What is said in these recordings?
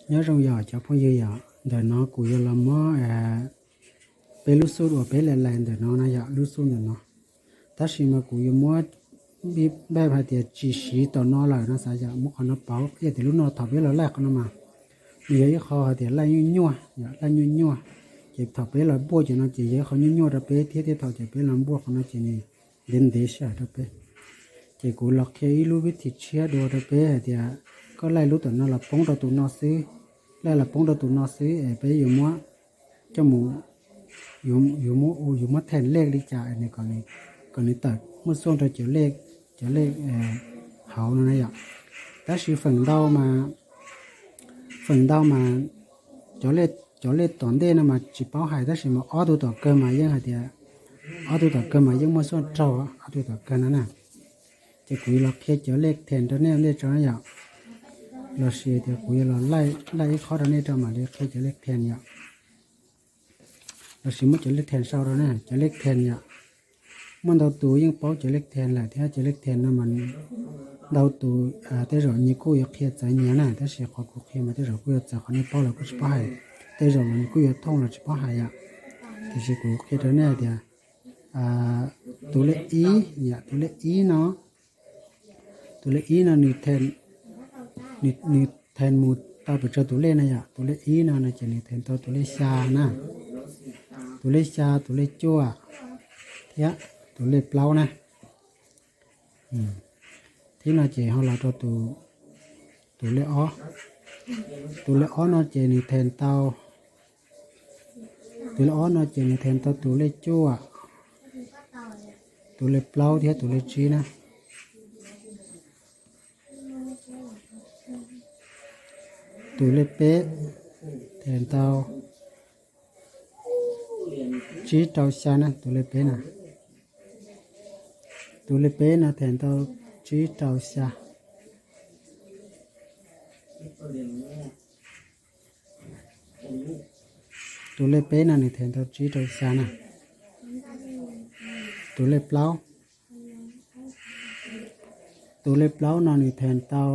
Nyob zoo yog cov phooj ywg yom, ntawm no kuv yuav los muab peb lub xub uas peb laim laim ntawm no no yom, lub xub ntawm no. Tab sis mas kuv yuav muab npaj hais tias tsis siv tom no lawm no xav yom, muab qhov no pauv ib yam tias lub no thaum peb los laij qhov no mas nws yog ib qho hais tias laij nyuaj nyuaj, laij nyuaj nyuaj. Ces thaum peb los npuaj cov no ces yog ib qho nyuaj nyuaj rau peb thiab, thiab thaum ces peb los npuaj qhov no ces nws ntev ntev sij hawm rau peb. Ces kuv los qhia ib lub vib thim tshiab dua rau peb hais tias koj laij lub tom no los poob rau tus no xwb, laij los poob rau tus no xwb es peb yuav muab coj mus, yuav muab, yuav muab theem lej li cas kom nws tawm muaj xuaj rau cov lej, cov lej hauv no na yom. Tab sis feem ntau mas, feem ntau mas cov lej, cov lej tom ntej no mas tsis paub hais, tab sis mas ob tug tom kawg mas yeej hais tias, ob tug tom kawg mas yeej muaj xuaj raug ob tug tom kawg no na. Ces kuv yuav los qhia cov lej theem rau nej ua ntej tso na yom. Los sis tias kuv yuav los laij, laij ib qho rau nej rau mam li qhia cov lej theem yom. Los sis muab cov lej theem sau rau na, cov lej theem yom. Muaj ntau tus yeej paub cov lej theem lawm thiab, cov lej theem no mas ntau tus tej zaum nyias kuj yuav qhia txawv nyias na, tab sis qhov kuv qhia mas tej zaum kuj yuav txawv qhov nej paub los kuj tsis paub hais, tej zaum los nws kuj yuav thooj los tsis paub hais yom. Tiam sis kuv qhia rau nej hais tias tus lej ib, tus lej ib no, tus lej ib no nws theem mus tau pes tsawg tus lej na yom. Tus lej ib no no ces nws theem tau tus lej xya na, tus lej xya, tus lej cuaj thiab tus lej plaub na. Thiab no ces ho los rau tus lej ob. Tus lej ob no ces nws theem tau, tus lej ob no ces nws theem tau tus lej cuaj, tus lej plaub thiab tus lej tsib na. Tus lej peb theem tau tsib rau xya na, tus lej peb na. Tus lej peb no theem tau tsib rau xya. Tus lej peb no nws theem tau tsib rau xya na. Tus lej plaub, tus lej plaub no nws theem tau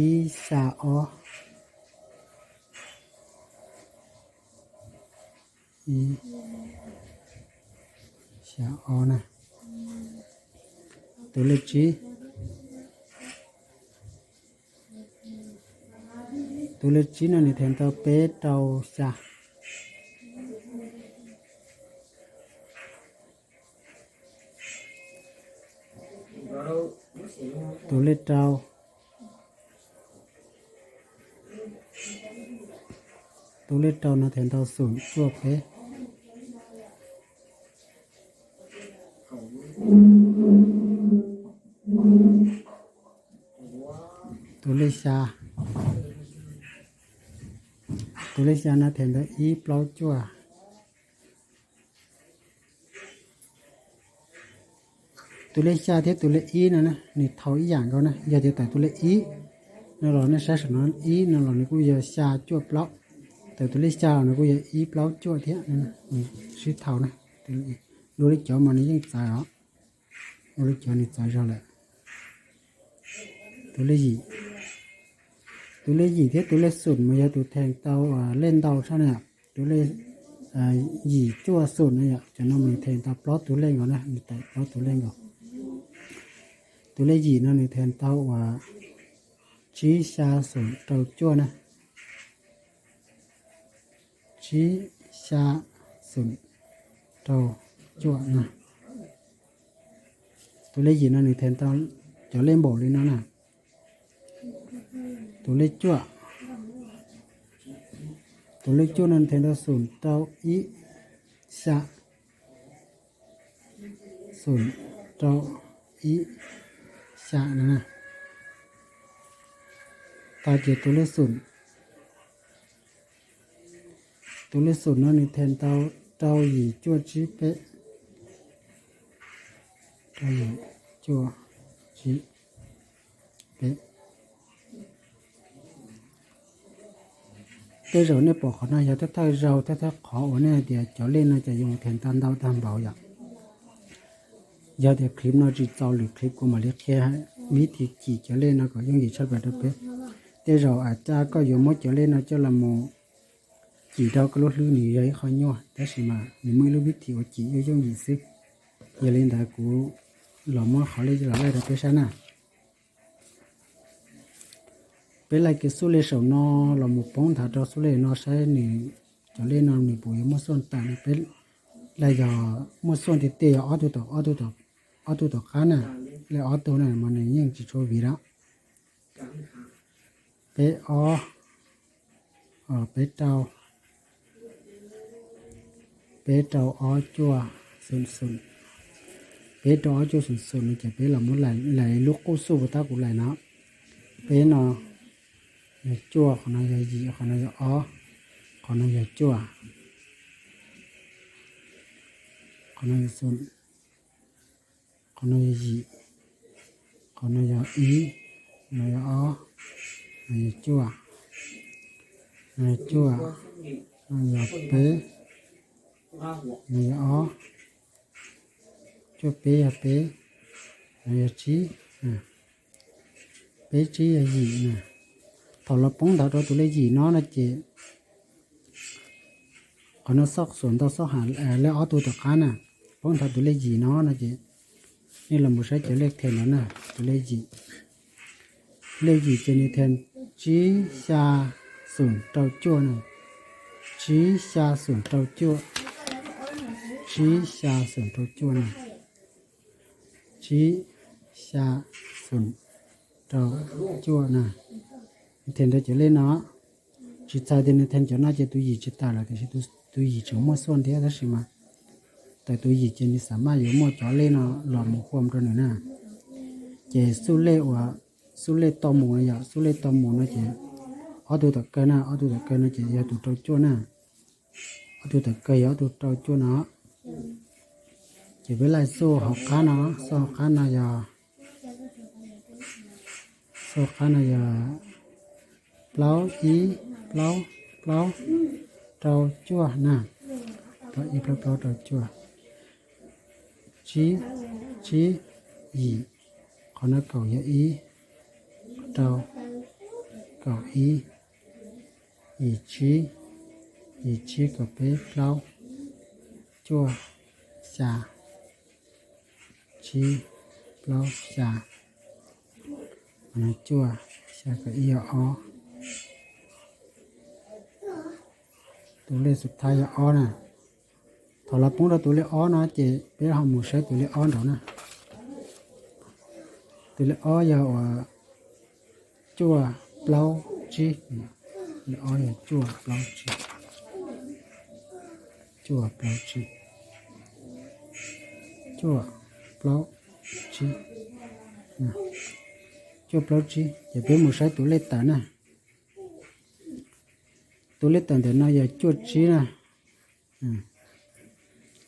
ib xya ob, ib xya ob na. Tus lej tsib, tus lej tsib no nws theem tau peb rau xya. Tus lej rau, tus lej rau no theem tau xum cuaj peb. Tus lej xya, tus lej xya no theem tau ib plaub cuaj. Tus lej xya thiab tus lej ib no na nws thaum ib yam nkaus na, yog tias tawm tus lej ib no los nej saib saum no ib no los nws kuj yog xya cuaj plaub, tawm tus lej xya los nws kuj yog ib plaub cuaj thiab, nws sib thaum na. Dua li cov mas nws yeej txawv os, dua li cov nws txawv zog lawm. Tus lej yim, tus lej yim thiab tus lej xum mas yog tus theem tau lej ntau tshaj na yom. Tus lej yim cuaj xum na yom, cov no mas nws theem tau plaub tus lej nkaus na, nws tawm plaub tus lej nkaus. Tus lej yim no nws theem tau uas tsib xya xum rau cuaj na, tsib xya xum rau cuaj na. Tus lej yim no nws theem tau cov lej npaum li no na. Tus lej cuaj, tus lej cuaj no nws theem tau xum rau ib xya, xum rau ib xya no na. Tas ces tus lej xum, tus lej xum no nws theem tau rau yim cuaj tsib peb, rau yim cuaj tsib peb. Tej zaum nej pom qhov no yog thawj thawj zaug, thawj thawj qhov uas nej hais tias cov lej no ces yuav theem tau ntau tag npaum yom. Yog tias clip no tsis txaus lwm clip kuv mam li qhia vib thim cim cov lej no kom yooj yim tshaj plaws rau peb. Tej zaum a cas koj yuav muab cov lej no coj los mus cim rau koj lub hlwb nws yog ib qho nyuaj, tab sis mas nws muaj ib lub vib thim uas cim yooj yooj yim xwb. Yog li ntawd kuv los muab qhov lej los laij rau peb saib na. Peb laij kiag xub lej saum no los mus poob nthav rau xub lej no saib nws, cov lej no nws puas yuav muaj xuaj tawm no. Peb laij yog muaj xuaj tiag tiag yog ob tug tom, ob tug tom qab na, lej ob tug na mas nws yeej tsis tshua viv lawm. Peb ob, peb rau, peb rau ob cuaj xoom xoom, peb rau ob cuaj xoom xoom no ces peb los muab laij lub qub xuj puas tab kuv laij no. Peb no yog cuaj, qhov no yog yim, qhov no yog ob, qhov no yog cuaj, qhov no yog xoom, qhov no yog yim, qhov no yog ib, no yog ob, no yog cuaj, no yog cuaj, no yog peb, no yog ob, cuaj peb yog peb, no yog tsib, peb tsib yog yim na. Thaum los poob nthav rau tus lej yim no no ces qhov no xoj xuam ntau xoj ham lej ob tug tom qab na, poob nthav tus lej yim no no ces nej los mus saib cov lej them no na, tus lej yim, lej yim ces nws them tsib xya xoom rau cuaj na, tsib xya xoom rau cuaj, tsib xya xoom rau cuaj na, tsib xya xoom rau cuaj na. Nws them rau cov lej no, tsis txhais tias nws them cov no ces tus yim tsis tawm lawm, tiam sis tus yim tseem muaj xuaj thiab, tab sis mas tawm tus yim ces nws xam maj yuav muaj cov lej no los mus huam rau nws na. Ces xub lej uas, xub lej tau mus no yom, xub lej tau mus no ces ob tug tom kawg na, ob tug tom kawg no ces yog tus rau cuaj na, ob tug tom kawg yog ob tug rau cuaj no. Ces peb laij xuj hauv qab no, xuj hauv qab no yog, xuj hauv qab no yog plaub ib, plaub, plaub, rau cuaj na, plaub ib, plaub, plaub, rau cuaj, tsib, tsib, yim, qhov no kaum yog ib, rau, kaum ib, yim tsib, yim tsib kaum peb plaub, cuaj, xya, tsib, plaub, xya, cuaj, xya kaum ib yog ob. Tus lej xub thawj yog ob na. Thaum los poob rau tus lej ob no ces peb ho mus saib tus lej ob nraud na. Tus lej ob yog uas cuaj plaub tsib, lej ob yog cuaj plaub tsib, cuaj plaub tsib, cuaj plaub tsib, cuaj plaub tsib. Ces peb mus saib tus lej tawm na. Tus lej tawm ntawm no yog cuaj tsib na,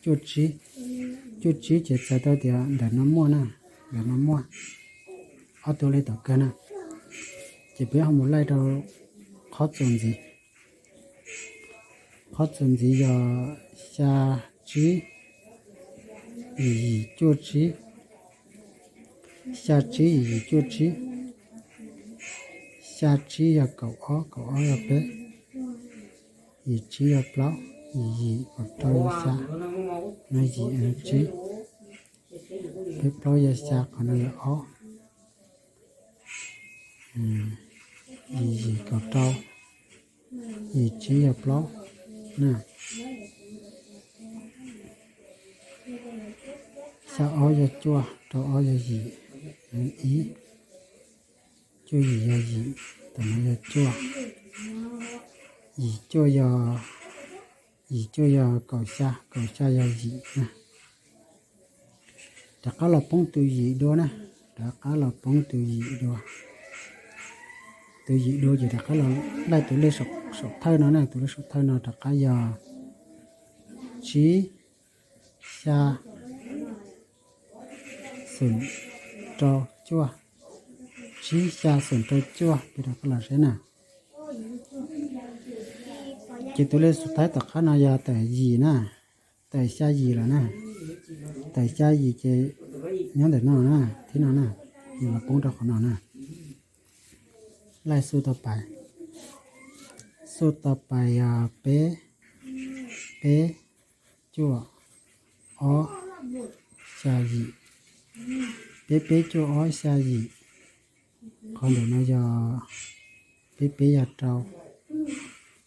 cuaj tsib, cuaj tsib ces txhais tau tias ntawm no muaj na, ntawm no muaj ob tug lej tom kawg na. Ces peb ho mus laij rau qhov txuas ntxiv. Qhov txuas ntxiv yog xya tsib, yim yim cuaj tsib, xya tsib yim yim cuaj tsib, xya tsib yog kaum ob, kaum ob yog peb, yim tsib yog plaub, yim yim kaum rau yog xya, no yim tsib, peb plaub yog xya, qhov no yog ob, yim yim kaum rau, yim tsib yog plaub na, xya ob yog cuaj, rau ob yog yim, ib, cuaj yim yog yim, tam no yog cuaj, yim cuaj yog, yim cuaj yog kaum xya, kaum xya yog yim na. Rov qab los poob tus yim dua na, rov qab los poob tus yim dua. Tus yim dua ces rov qab los laij tus lej saum thawj no na, tus lej saum thawj no rov qab yog tsib xya xoom rau cuaj, tsib xya xoom rau cuaj, peb rov qab los saib na. Ces tus lej xub thawj tom qab no yog tawm yim na, tawm xya yim lawm na, tawm xya yim ces nyob ntawm no na, thib no na, yog los poob rau qhov no na. Laij xuj tau pais. Xuj tau pais yog peb, peb, cuaj, ob, xya, yim. Peb, peb, cuaj, ob, xya, yim. Qhov ntawm no yog peb, peb, yog rau,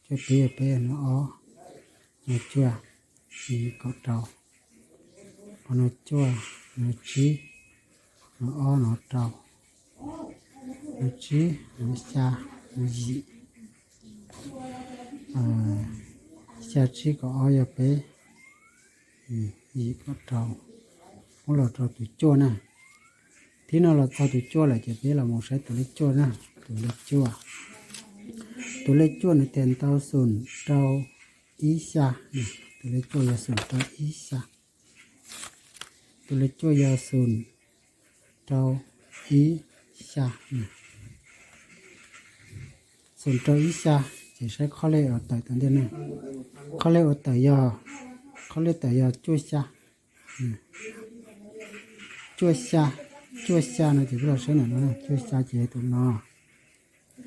cuaj, peb, yog peb, no ob, no cuaj, no kaum rau, qhov no cuaj, no tsib, no ob, no rau, no tsib, no xya, no yim. Xya tsib kaum ob yog peb, yim kaum rau, muab los rau tus cuaj na. Thib no los txog tus cuaj lawm ces peb los mus saib tus lej cuaj na. Tus lej cuaj, tus lej cuaj nws tes ntau xoom rau ib xya. Tus lej cuaj yog xoom rau ib xya. Tus lej cuaj yog xoom rau ib xya. Xoom rau ib xya, ces saib qhov lej ua tawm tau ntej na. Qhov lej ua tawm yog, qhov lej tawm yog cuaj xya. Cuaj xya, cuaj xya no ces peb los saib ntawm no, cuaj xya ces tus no,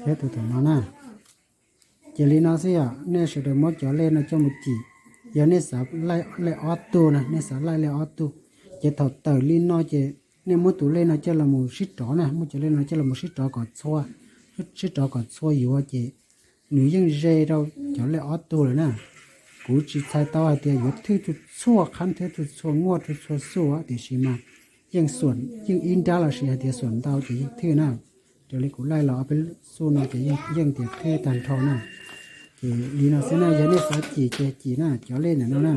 thiab tus tus no na. Ces li no xwb yom, nej sawv daws muab cov lej no coj mus cim. Yog nej xav laij lej ob tug na, nej xav laij lej ob tug, ces thaum tawm li no ces nej muab tus lej no coj los mus sib rov na, muab cov lej no coj los mus sib rov kom txhua, sib rov kom txhua yuav ces nws yeej ze rau cov lej ob tug lawm na. Kuv tsis txhais tau hais tias yuav thwj txhua qhab thiab thwj txhua nguaj thwj txhua xuj, tiam sis mas yeej xuam, yeej ib nrab los sis hais tias xuam ntau ces yeej thwj na. Raws li kuv laij los ob peb xuj no ces yeej tias thwj tag nrho na. Ces li no xwb na, yog nej xav cim ces cim na, cov lej ntawm no na,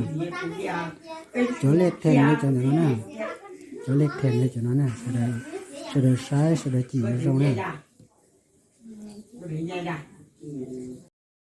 cov lej theem li cov ntawm no na, cov lej theem li cov no na, sawv daws saib sawv daws cim zoo na.